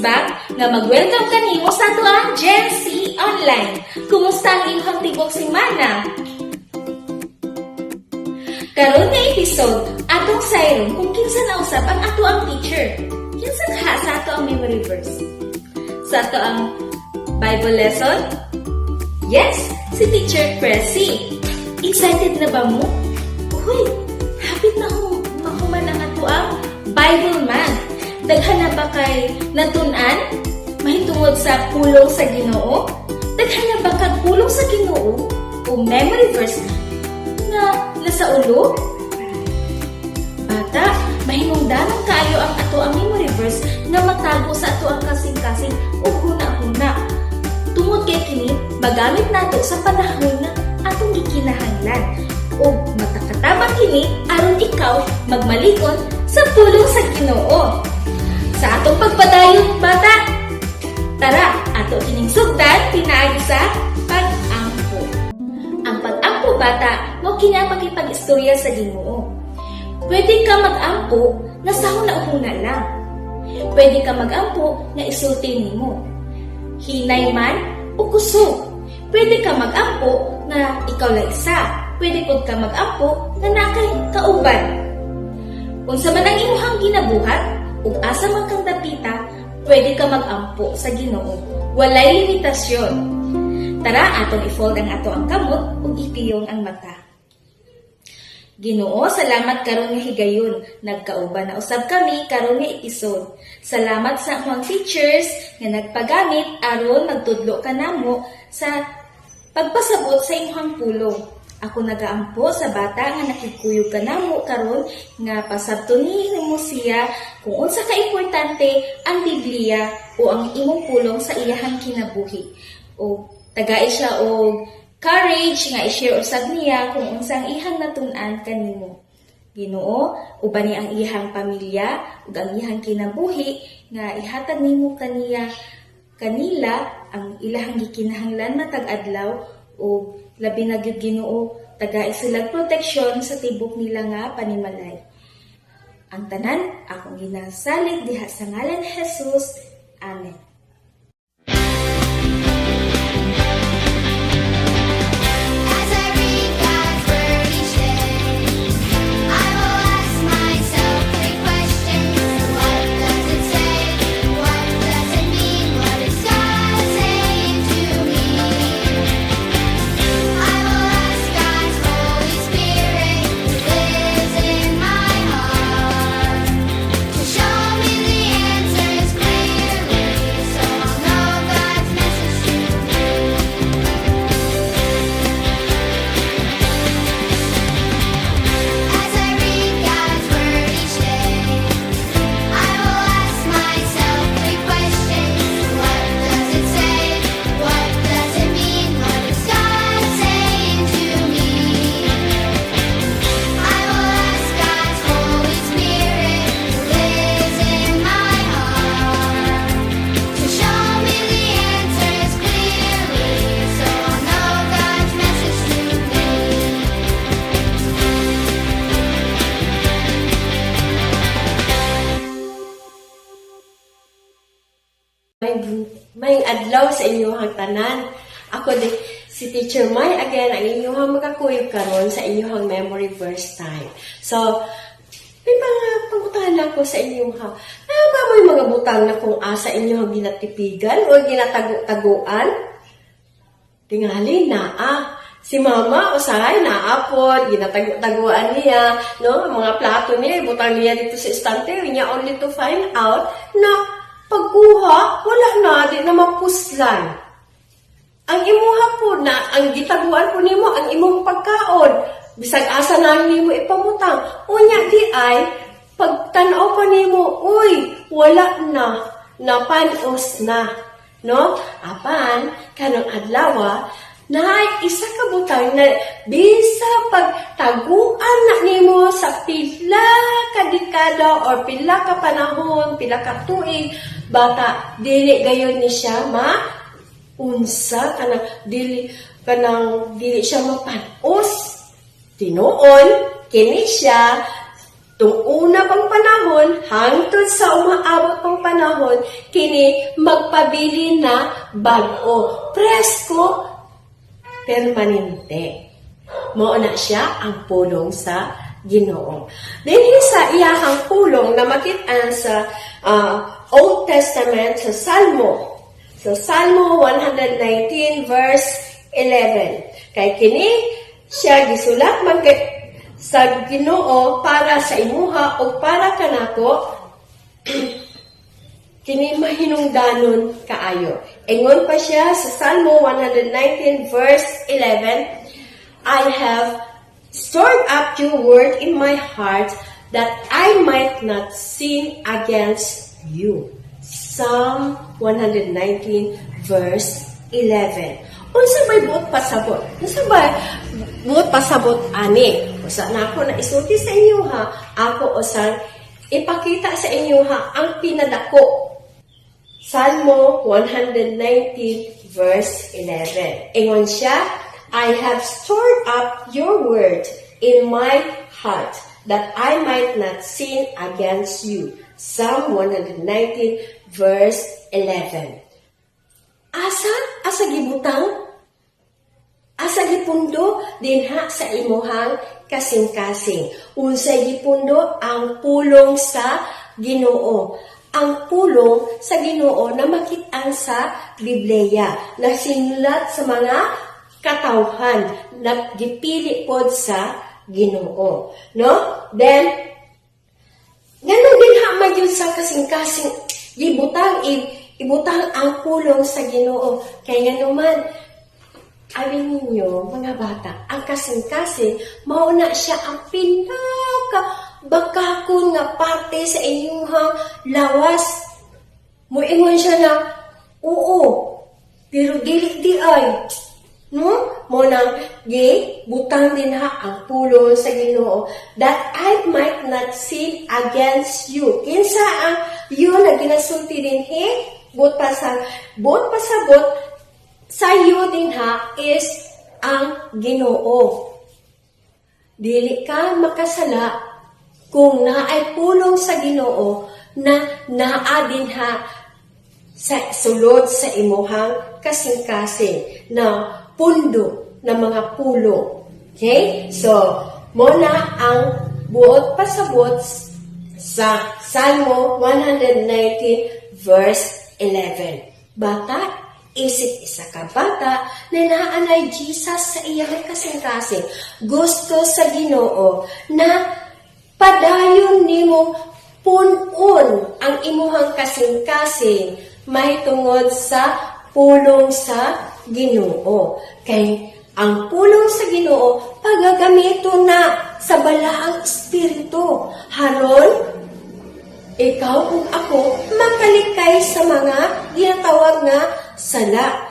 back nga mag-welcome kanimo sa atoang Gen Z Online. Kumusta ang imong tibok semana? Karon nga episode, atong sayron kung kinsa na usab ang atoang teacher. Kinsa kaha sa atoang memory verse? Sa atoang Bible lesson? Yes, si Teacher Pressy. Excited na ba mo? Uy, hapit na mahuman ang atoang Bible Month. Daghan na ba kay natun-an mahitungod sa pulong sa Ginoo? Daghan na ba kag pulong sa Ginoo o memory verse nga nasa ulo? Bata, mahinungdanon kaayo ang atoang memory verse nga matago sa atoang kasing-kasing ug huna-huna. Tungod kay kini, magamit nato sa panahon nga atong gikinahanglan ug matakatabang kini aron ikaw magmalig-on sa pulong sa Ginoo. Sa atong pagpadayon, bata, tara, ato kining sugdan pinaagi sa pag-ampo. Ang pag-ampo, bata, mao kini ang pakipag-istorya sa Ginoo. Pwede ka mag-ampo nga sa huna-huna lang. Pwede ka mag-ampo nga isulti nimo. Hinay man o kusog. Pwede ka mag-ampo nga ikaw lang isa. Pwede pud ka mag-ampo nga naa kay kauban. Unsa man ang imuhang ginabuhat ug asa man kang dapita, pwede ka mag-ampo sa Ginoo. Walay limitasyon. Tara, atong i-fold ang atoang kamot ug ipiyong ang mata. Ginoo, salamat karon nga higayon. Nagkauban na usab kami karon nga episode. Salamat sa among teachers nga nagpagamit aron magtudlo kanamo sa pagpasabot sa imong pulong. Ako nagaampo sa bata nga nakigkuyog kanamo karon nga pasabton nimo siya kung unsa ka importante ang Biblia o ang imong pulong sa iyahang kinabuhi. O tagai siya og courage nga i-share usab niya kung unsa ang iyang natun-an kanimo. Ginoo, ubani ang iyang pamilya ug ang iyang kinabuhi nga ihatag nimo kaniya kanila ang ilahang gikinahanglan matag adlaw ug labi na gyud, Ginoo, tagai sila proteksyon sa tibok nila nga panimalay. Ang tanan akong ginasalig diha sa ngalan ni Jesus. Amen. As I read God's word each day, I will ask myself three questions. What does it say? What does it mean? What is God saying to me? I will ask God's Holy Spirit, who lives in my heart, to show me the answers clearly, so I'll know God's message to me. As I read God's word each day, I will ask myself three questions. What does it say? What does it mean? What is God saying to me? I will ask God's Holy Spirit, who lives in my heart, to show me the answers clearly, so I'll know God's message to me. May adlaw sa inyong tanan. Ako di, si Teacher Mai again, ang inyong makakuyog karon sa inyong memory verse time. So, may mga pangutana ko sa inyong ha. Naa ba moy mga butang na kung asa inyong ginatipigan o ginatago-taguan? Tingali naa. Si mama usahay naa pod, ginatago-taguan niya, no? Ang mga plato niya, ibutang niya dito sa estante, niya only to find out na pagkuha, wala na, di na mapuslan. Ang imuha po na, ang gitaguan po nimo, ang imong pagkaon, bisag asa na nimo ipamutang. Unya di ay, pagtanaw pa nimo, uy, wala na, napanos na. No? Apan, kanang adlaw, na isa ka butang na bisa pagtaguan na nimo sa pila ka dekada or pila ka panahon, pila ka tuig, bata, dili gayon ni siya ma unsa kanang dili siya mapanos. Tinuon kini siya. Tung una pang panahon hangtod sa umaabot pang panahon, kini magpabili na bag-o, presko, permanente. Mao na siya ang pulong sa Ginoo. Dinhi sa iyahang pulong na makit-an sa Old Testament sa Salmo. Sa Salmo 119 verse 11. Kay kini siya gisulat man kay sa Ginoo para sa imuha o para kanako, kini mahinungdanon kaayo. Ingon pa siya sa Salmo 119 verse 11, "I have stored up your word in my heart that I might not sin against you." Psalm 119 verse 11. Unsa may buot pasabot? Unsa bay buot pasabot ani? Usa na ako na isulti sa inyo ha. Ako usang ipakita sa inyo ha ang pinadako. Salmo 119 verse 11. Ingon siya, "I have stored up your word in my heart that I might not sin against you." Psalm 119 verse 11. Asa? Asa gibutang? Asa gipundo? Dinha sa imuhang kasing-kasing. Unsay gipundo? Ang pulong sa Ginoo. Ang pulong sa Ginoo na makit-an sa Biblia, na sinulat sa mga katawhan na gipili pod sa Ginoo. No? Then, nganong dinha man gyud sa kasing-kasing gibutang ibutang ang pulong sa Ginoo? Kay nganuman, abi ninyo, mga bata, ang kasing-kasing, mao na siya ang pinaka bakakon nga parte sa inyong lawas. Muingon siya na, "Oo, pero dili di ay." No? Mao nang gi butang dinha ang pulong sa Ginoo that I might not sin against you. Kinsa ang you na ginasulti dinhi? Buot pasabot sa you dinha is ang Ginoo. Dili ka makasala kung naay pulong sa Ginoo na naa dinha sa sulod sa imuhang kasing-kasing na pundo na mga pulong. Okay? So, mao na ang buot pasabot sa Salmo 119 verse 11. Bata, isip isa ka bata na naanay Jesus sa iyang kasing-kasing, gusto sa Ginoo na padayon nimo pun-on ang imuhang kasing-kasing mahitungod sa pulong sa Ginoo. Kay ang pulong sa Ginoo pagagamito na sa Balaang Espiritu. Haron ikaw ug ako makalikay sa mga ginatawag nga sala.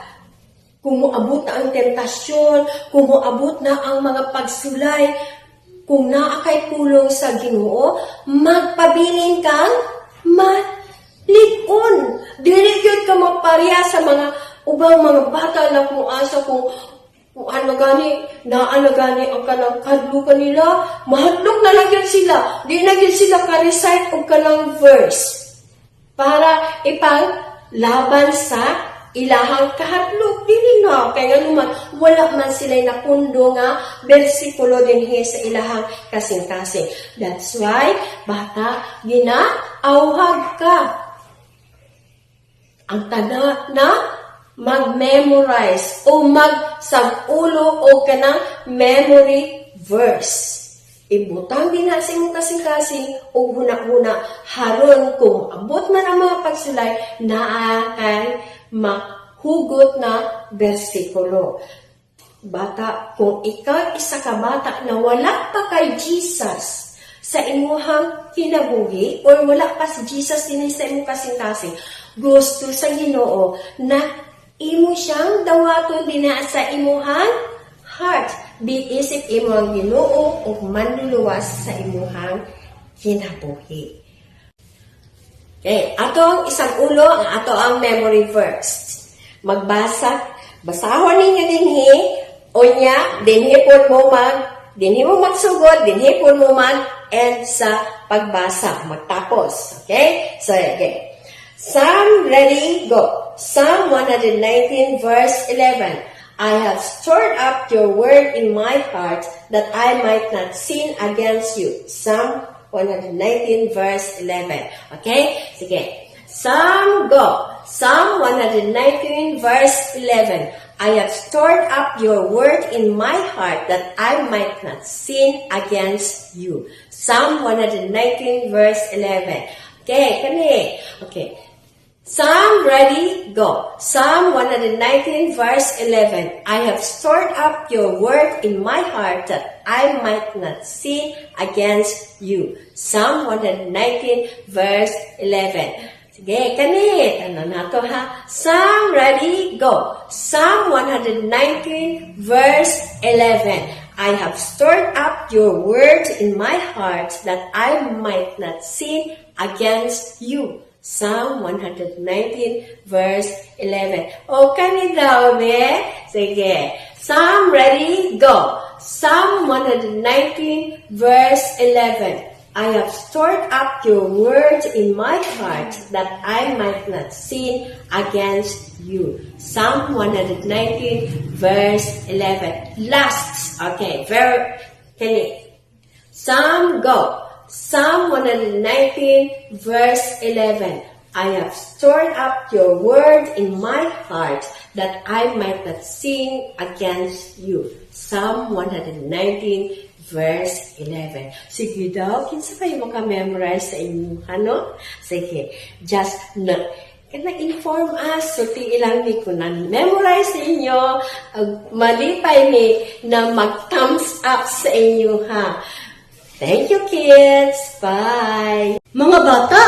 Kung moabot na ang tentasyon, kung moabot na ang mga pagsulay, kung naa kay pulong sa Ginoo, magpabilin kang malig-on. Dili gyud ka mapareha sa mga ubang mga bata na kung asa kung ano gani, naa na gani ang kanang kadlo nila, mahadlok na lang yun sila. Di na gyud sila ka-recite og kanang verse para ipang laban sa ilahang kahadlok. Dili na kay nganuman wala man sila napundo nga bersikulo dinhi sa ilahang kasing-kasing. That's why, bata, ginaauhag ka ang tanan na mag-memorize o mag-sagulo o kanang memory verse. Ibutang dinha sa imong kasing-kasing o huna-huna haron kung abot man ang mga pagsulay, naa kay mahugot na bersikulo. Bata, kung ikaw isa ka bata na wala pa kay Jesus sa imuhang kinabuhi or wala pa si Jesus dinhi sa imong kasing-kasing, gusto sa Ginoo na imo siyang dawaton dinha sa imuhang heart. Biisip imo ang Ginoo ug manluluwas sa imuhang kinabuhi. Okay, ato ang isang ulo, ang ato ang memory verse. Magbasa, basahon ninyo dinhi, unya, dinhi po mo magsugod, dinhi po mo mag and sa pagbasa. Magtapos. Okay? So, okay. Psalm, ready, go. Psalm 119 verse 11. "I have stored up your word in my heart that I might not sin against you." Psalm 119 verse 11. Okay? Sige. Psalm, go. Psalm 119 verse 11. "I have stored up your word in my heart that I might not sin against you." Psalm 119 verse 11. Okay, kani. Okay. Psalm, ready, go. Psalm 119 verse 11. "I have stored up your word in my heart that I might not sin against you." Psalm 119 verse 11. Sige, kani. Ano na to, ha? Psalm, ready, go. Psalm 119 verse 11. "I have stored up your word in my heart that I might not sin against you." Psalm 119 verse 11. O, kani daw, be? Sige. Psalm, ready, go. Psalm 119 verse 11. "I have stored up your word in my heart that I might not sin against you." Psalm 119 verse 11. Last. Okay, very, kani. Psalm, go. Psalm 119 verse 11. "I have stored up your word in my heart that I might not sin against you." Psalm 119 verse 11. Sige daw, kinsa kayo maka-memorize sa inyo, ano? Sige, just na, na-inform us, so ilang ni ko na memorize sa inyo, malipay ni na mag-thumbs up sa inyo, ha. Thank you, kids. Bye. Mga bata,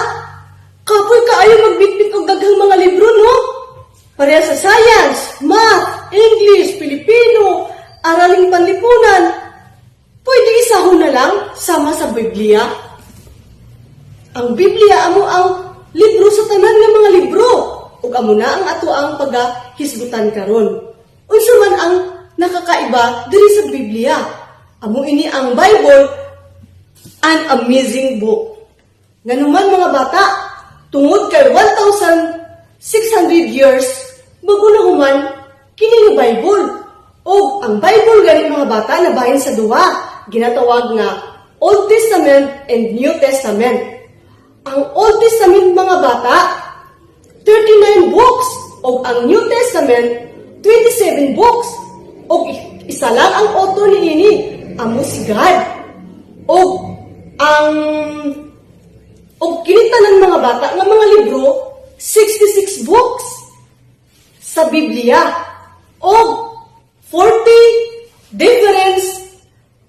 kapoy kaayo magbitbit og daghang mga libro, no? Pareha sa science, math, English, Filipino, araling panlipunan. Pwede isahon na lang sama sa Biblia. Ang Biblia amo ang libro sa tanan nga mga libro. Ug amo na ang ato ang pagahisgutan karon. Unsa man ang nakakaiba diri sa Biblia? Amo ini ang Bible, an amazing book. Nganuman, mga bata, tungod kay 1,600 years bago na human kini nga Bible. Og ang Bible gani, mga bata, nabahin sa duha, ginatawag nga Old Testament and New Testament. Ang Old Testament, mga bata, 39 books ug ang New Testament 27 books. Og isa lang ang author niini, amo si God. Og ang og kini tanan, mga bata, nga mga libro, 66 books sa Biblia og 40 different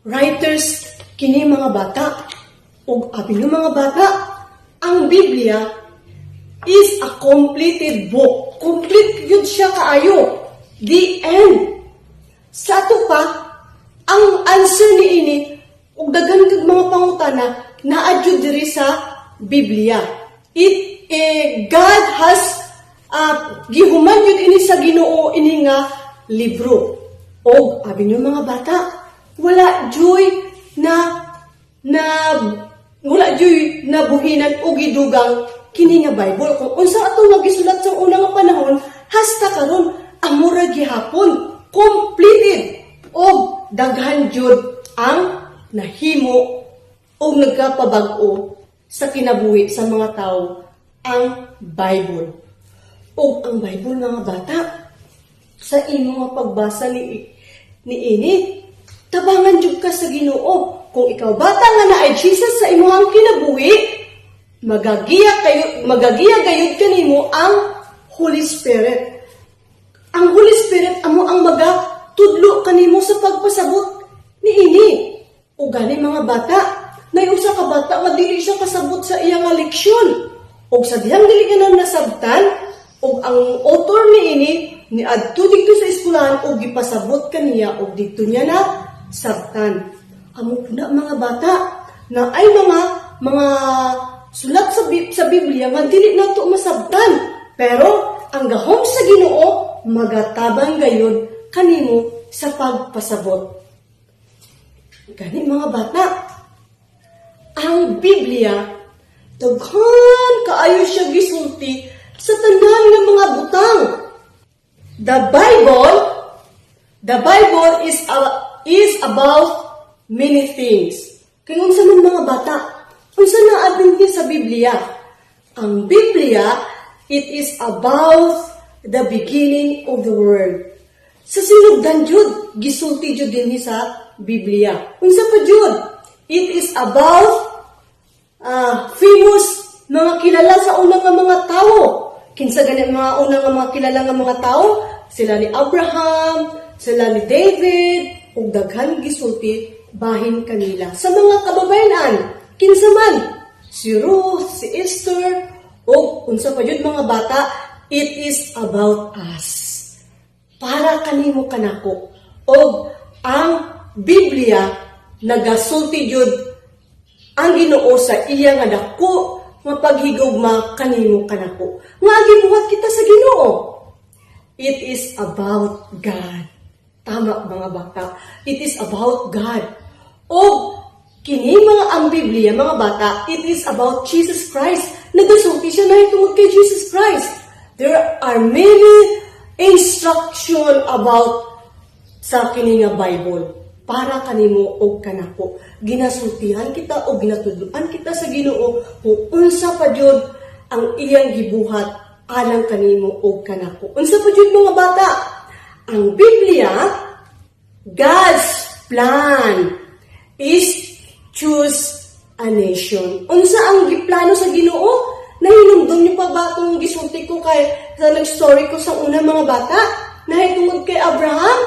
writers kini, mga bata. Ug abi ng mga bata, ang Biblia is a completed book. Complete yun siya kaayo. The end. Sa ato pa, ang answer ni ini ug daghan kag mga pangutana naa jud diri sa Biblia. God has gihuman yun ini sa Ginoo ini nga libro. Og abi niyo, mga bata, wala juy na buhinan o gidugang kini nga Bible. Kung unsa ato nga gisulat sa una nga panahon hasta karon, amo ra gihapon completed og daghan jud ang nahimo og nagkapabag-o sa kinabuhi sa mga tao ang Bible. Og ang Bible, mga bata, sa imo nga pagbasa ni ini, tabangan jud ka sa Ginoo. Kung ikaw, bata, nga naay Jesus sa imong kinabuhi, magagiya kayo, magagiya gayud kanimo ang Holy Spirit. Ang Holy Spirit amo ang magatudlo kanimo sa pagpasabot niini. O gani, mga bata, nay usa ka bata nga dili siya kasabot sa iya nga leksyon. Og sa dihang dili ka na nasabtan, og ang author niini niadto didto sa eskwelahan og gipasabot kaniya og didto niya na sabtan. Amo na, mga bata, na ay mga sulat sa Biblia nga dili nato masabtan. Pero ang gahom sa Ginoo magatabang gayud kanimo sa pagpasabot. Gani, mga bata, Biblia, daghan kaayo siya gisulti sa tanan nga mga butang. The Bible is about many things. Kay unsa man, mga bata? Unsa naa dinhi sa Biblia? Ang Biblia, it is about the beginning of the world. Sa sinugdan jud, gisulti jud dinhi sa Biblia. Unsa pa jud? It is about famous mga kilala sa unang nga mga tao. Kinsa gani mga unang nga mga kilala nga mga tao? Sila ni Abraham, sila ni David, ug daghan gisulti bahin kanila. Sa mga kababayen-an, kinsa man? Si Ruth, si Esther, ug unsa pa jud, mga bata, it is about us, para kanimo kanako. Og ang Biblia, nagasulti jud ang Ginoo sa iya nga dako nga paghigugma kanimo kanako. Nga gibuhat kita sa Ginoo. It is about God. Tama, mga bata. It is about God. O kini mga ang Biblia, mga bata, it is about Jesus Christ. Nagasulti siya na tungod kay Jesus Christ. There are many instruction about sa kini nga Bible para kanimo og kanako. Ginasultihan kita o ginatudloan kita sa Ginoo kung unsa pa jud ang iyang gibuhat alang kanimo og kanako. Unsa pa jud, mga bata? Ang Biblia, God's plan is choose a nation. Unsa ang giplano sa Ginoo? Nahinumdum niyo pa ba itong gisulti ko kay sa nag-story ko sa una, mga bata? Nahitungod kay Abraham?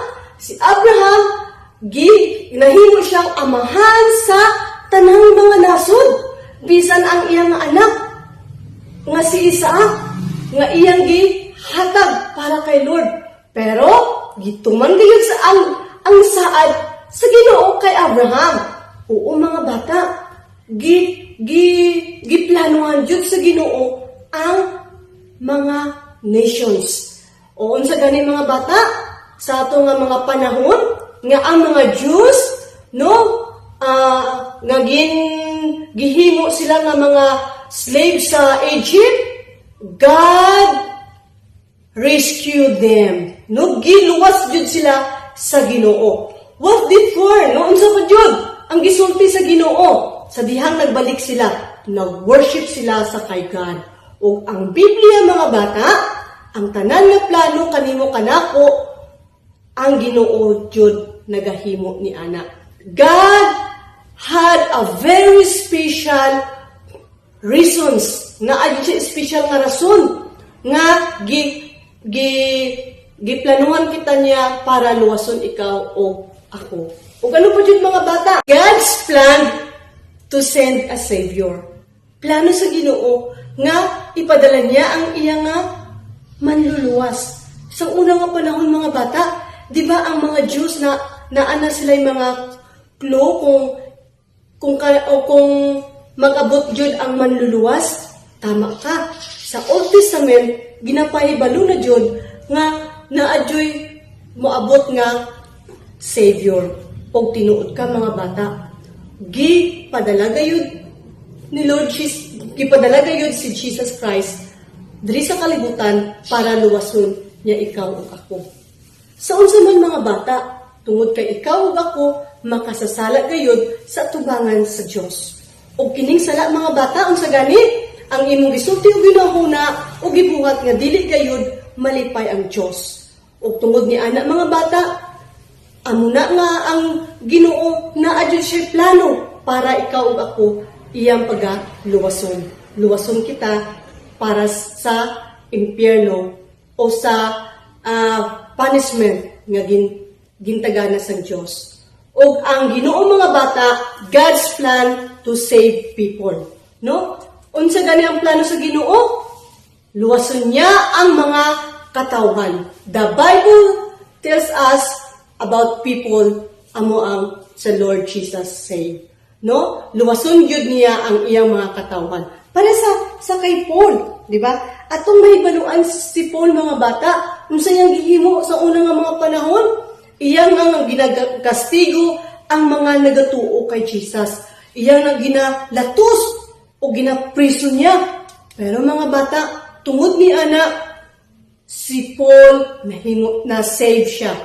Si Abraham, gi nahimo siyang amahan sa tanang mga nasod. Bisan ang iyang anak nga si Isaac nga iyang gihatag para kay Lord. Pero gituman gayud sa ang saad sa Ginoo kay Abraham. Oo, mga bata, gi gi giplanuhan jud sa Ginoo ang mga nations. O unsa gani, mga bata, sa ato nga mga panahon nga ang mga Jews, no, nga gihimo sila nga mga slaves sa Egypt, God rescued them. No, giluwas jud sila sa Ginoo. What before, no, unsa pa jud ang gisulti sa Ginoo? Sa dihang nagbalik sila, nag-worship sila sa kay God. Ug ang Biblia, mga bata, ang tanan nga plano kanimo kanako, ang Ginoo jud nagahimo ni ana. God had a very special reasons, na siya special nga rason nga gi gi giplanuhan kita niya para luwason ikaw o ako. Ug ano pa jud, mga bata? God's plan to send a savior. Plano sa Ginoo nga ipadala niya ang iya nga manluluwas. Sa una nga panahon, mga bata, di ba ang mga Jews na naana sila yung mga clue kung ka, o kung mag-abot jud ang manluluwas? Tama ka. Sa Old Testament, ginapahibalo na jud nga naadyoy moabot nga Savior. Og tinuod ka, mga bata, gipadala gayud ni Lord Jesus, gipadala gayud si Jesus Christ diri sa kalibutan para luwason niya ikaw ug ako. Sa unsa man, mga bata, tungod kay ikaw ug ako makasasala gayud sa tubangan sa Dios. Ug kining sala, mga bata, unsa gani? Ang imong gisulti ug ginahuna ug gibuhat nga dili gayud malipay ang Dios. Ug tungod ni ana, mga bata, amo na nga ang Ginoo naa jud siya plano para ikaw ug ako iyang pagaluwason. Luwason kita para sa impyerno o sa punishment nga gintagana sa Dios. Ug ang Ginoo, mga bata, God's plan to save people. No? Unsa gani ang plano sa Ginoo? Luwason niya ang mga katawhan. The Bible tells us about people, amo ang sa Lord Jesus say. No? Luwason gyud niya ang iyang mga katawhan. Para sa kay Paul, di ba? Atong mahibaluan si Paul, mga bata, unsa iyang gihimo sa una nga mga panahon, iyang nga ginagastigo ang mga nagatuo kay Jesus. Iyang na ginalatos o ginapriso niya. Pero mga bata, tungod ni ana, si Paul nahimo na save siya.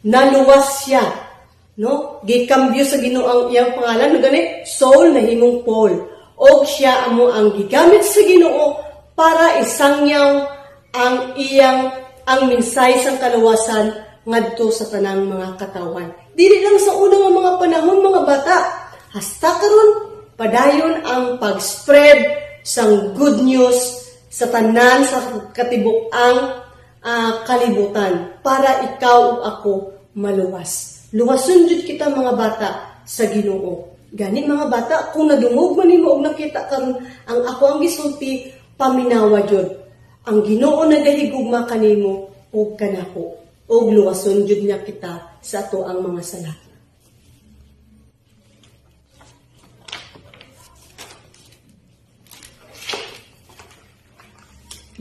Naluwas siya. No? Gikambyo sa Ginoo ang iyang pangalan, no gani? Saul nahimong Paul. Og siya amo ang gigamit sa Ginoo para isangyaw ang iyang ang minsay sang kaluwasan ngadto sa tanang mga katawan. Dili lang sa una nga mga panahon, mga bata, hasta karon padayon ang pag-spread sang good news sa tanan sa katibuk-ang kalibutan para ikaw ug ako maluwas. Luwason jud kita, mga bata, sa Ginoo. Gani mga bata, kung nadungog man nimo og nakita karon ang ako ang gisulti, paminawa jud. Ang Ginoo nagahigugma kanimo ug kanako. Ug luwason jud niya kita sa ato ang mga sala.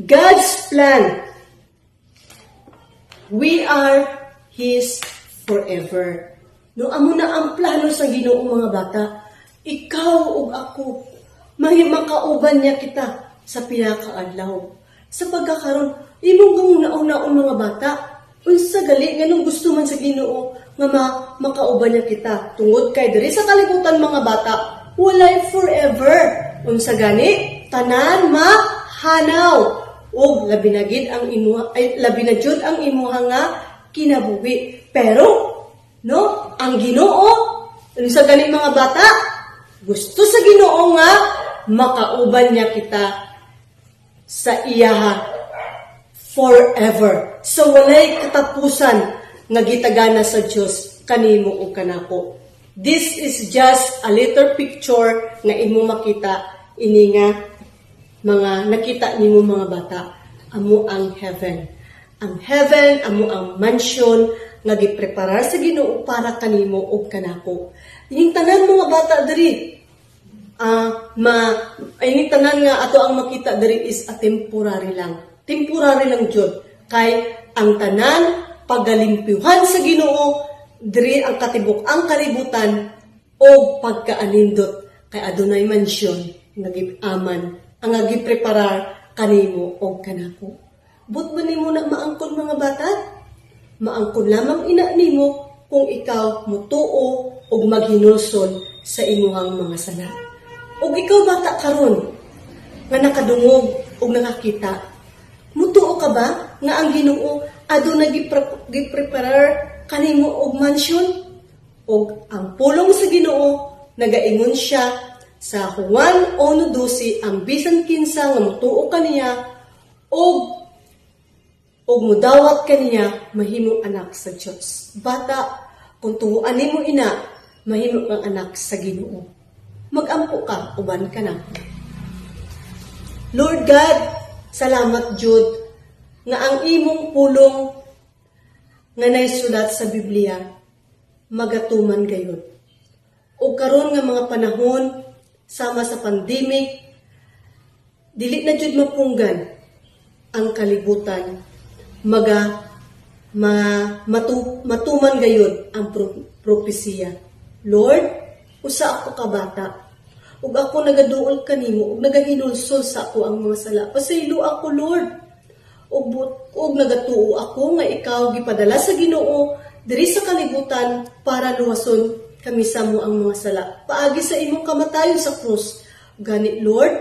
God's plan. We are His forever. No, amo na ang plano sa Ginoo, mga bata. Ikaw ug ako, may makauban niya kita sa pinakaadlaw. Sa pagkakaron, imong kauna-unaon, mga bata, unsa gali nganong gusto man sa Ginoo nga makauban niya kita tungod kay diri sa kalibutan, mga bata, walay forever. Unsa gani? Tanan mahanaw ug labi na gid ang imuha, ay labi na jud ang imuha nga kinabuhi. Pero no, ang Ginoo, unsa gani, mga bata? Gusto sa Ginoo nga makauban niya kita sa iyaha forever. So walay katapusan nga gitagana sa Dios kanimo ug kanako. This is just a little picture nga imo makita ini nga mga nakita nimo, mga bata, amo ang heaven. Ang heaven amo ang mansion nga gipreparar sa Ginoo para kanimo ug kanako. Ining tanan, mga bata, diri ma ining tanan nga ato ang makita diri is a temporary lang. Temporary lang jud kay ang tanan pagalimpyuhan sa Ginoo diri ang katibuk ang kalibutan og pagkaanindot kay adunay mansyon nga giaman ang nga gipreparar kanimo og kanako. But ba nimo na maangkon, mga bata? Maangkon lamang ina nimo kung ikaw mutuo og maghinulsol sa imuhang mga sala. Ug ikaw, bata, karon nga nakadungog ug nakakita, mutuo ka ba nga ang Ginoo aduna gipreparar kanimo og mansion? Og ang pulong sa Ginoo nagaingon siya sa Juan 1:12, ang bisan kinsa nga mutuo kaniya og mudawat kaniya mahimong anak sa Dios. Bata, kung tuoan nimo ina, mahimo kang anak sa Ginoo. Magampo ka uban ka na. Lord God, salamat jud nga ang imong pulong nga naisulat sa Biblia magatuman gayud. O karon nga mga panahon sama sa pandemic, dili na jud mapunggan ang kalibutan, maga ma, matu, matuman gayud ang propesiya. Lord, usa ako ka bata. Ug ako nagaduol kanimo ug nagahinulsol sa ako ang mga sala. Pasaylo ako, Lord. Ug nagatuo ako nga ikaw gipadala sa Ginoo diri sa kalibutan para luwason kami sa amo ang mga sala. Paagi sa imong kamatayon sa krus. Gani Lord,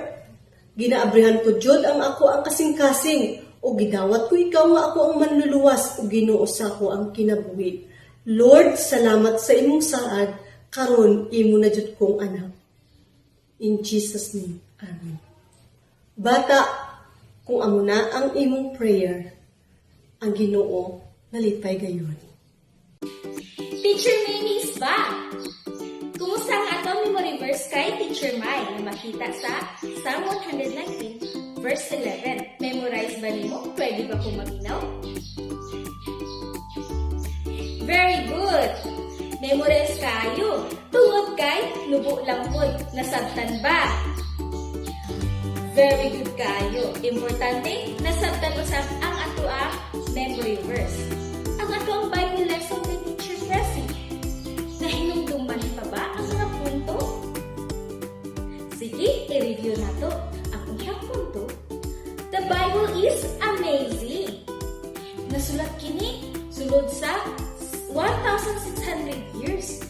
ginaabrihan ko jud ang ako ang kasing-kasing o gidawat ko ikaw nga ako ang manluluwas o Ginoo sa ako ang kinabuhi. Lord, salamat sa imong saad karon imo na jud kong anak. In Jesus' name. Amen. Bata, kung amo na ang imong prayer, ang Ginoo nalipay gayon. Teacher Mamie is back! Kumusta ang atong memory verse kay Teacher Mai na makita sa Psalm 119 verse 11? Memorize ba nimo? Pwede ba kung maminaw? Very good! Memorize kayo. Tungod kay nubo lang pod. Nasabtan ba? Very good kayo. Importante, nasabtan usab ang atoang memory verse. Ang atoang Bible lesson kay Teacher Precy. Nahinumduman pa ba ang mga punto? Sige, i-review nato. Ang unang punto, the Bible is amazing. Nasulat kini sulod sa 1,600 years.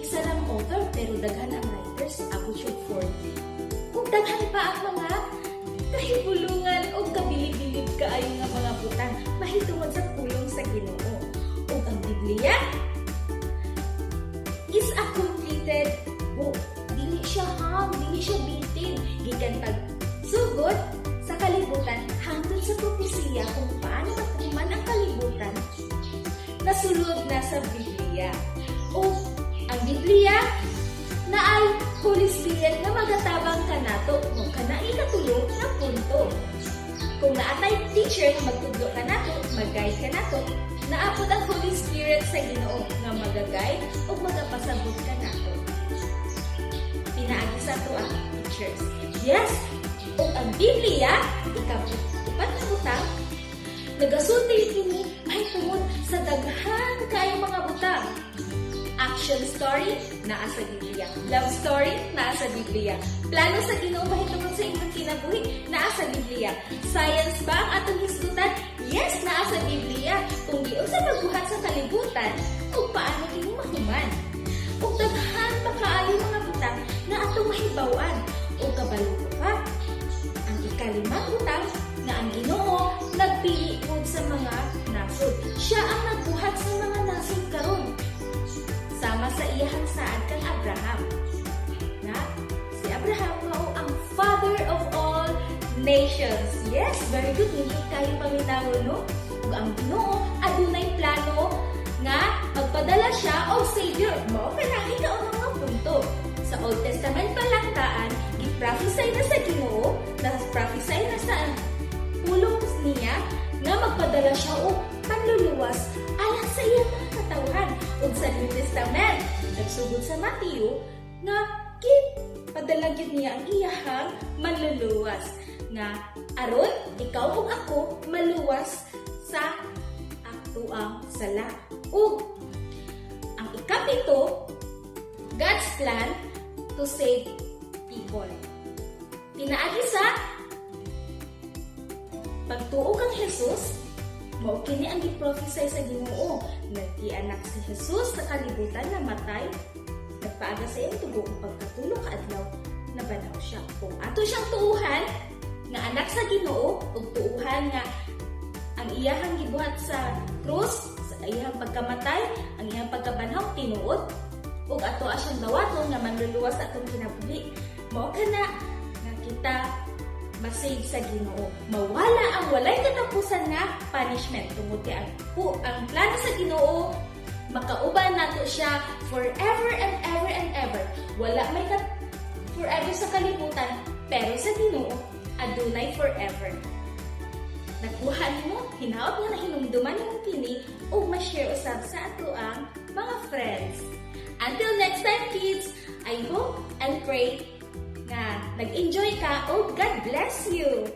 Isa lang author pero daghan ang writers, abot siya 40. Ug daghan pa ang mga kahibulungan o kabilib-bilib kaayo nga mga butang mahitungod sa pulong sa Ginoo. Ug ang Biblia is a completed book. Dili siya ham, dili siya bitin. Gikan pag sugod sa kalibutan hangtod sa propesiya kung paano matuman ang kalibutan, nasulod na sa Biblia. O ang Biblia naay Holy Spirit nga magatabang kanato mo kana ikatulo nga punto. Kung naatay teacher nga magtudlo kanato, mag-guide kanato, naapod ang Holy Spirit sa Ginoo nga maga-guide o magapasabot kanato. Pinaagi sa ato ang teachers. Yes, ug ang Biblia, ikaupat na butang, nagasulti kini mahitungod sa daghan kaayo mga butang. Action story, naa sa Biblia. Love story, naa sa Biblia. Plano sa Ginoo mahitungod sa imong kinabuhi, naa sa Biblia. Science ba ang atong hisgutan? Yes, naa sa Biblia. Kung giunsa pagbuhat sa kalibutan, ug paano kini mahuman. Ug daghan pa kaayo mga butang nga atong mahibaw-an ug kabalo ka. Ang ikalimang butang nga ang Ginoo nagpili pud sa mga nasod. Siya ang nagbuhat sa mga nasod karon. Sama sa iyahang saad kang Abraham. Na si Abraham mao ang father of all nations. Yes, very good. Nindot kaayo paminawon, no? Ug ang Ginoo adunay plano nga magpadala siya og Savior. Mao kana ang ikaunang nga punto. Sa Old Testament pa lang taan, gi-prophesy na sa Ginoo, na-prophesy na sa pulong niya nga magpadala siya og manluluwas alang sa iyang mga katawhan. Ug sa New Testament, nagsugod sa Matthew nga gipadala gyud niya ang iyahang manluluwas nga aron ikaw ug ako maluwas sa atoang sala. Ug ang ikapito, God's plan to save people. Pinaagi sa pagtuo kang Jesus, mao kini ang gi-prophesy sa Ginoo. Nagkianak si Jesus sa kalibutan, namatay, nagpaaga sa iyang dugo ug pagkatulo ka adlaw nabanhaw siya. Kung ato siyang tuuhan nga anak sa Ginoo ug tuuhan nga ang iyahang gibuhat sa krus, sa iyahang pagkamatay, ang iyahang pagkabanhaw tinuod, ug ato siyang dawaton nga manluluwas sa atong kinabuhi. Mao kana nga kita ma-save sa Ginoo. Mawala ang walay katapusan nga punishment tungod kay ang plano sa Ginoo, makauban nato siya forever and ever and ever. Wala may forever sa kalibutan, pero sa Ginoo adunay forever. Nakuha nimo, hinaot nga nahinumduman nimo kini ug ma-share usab sa atoang mga friends. Until next time, kids, I hope and pray nga nag-enjoy ka ug God bless you.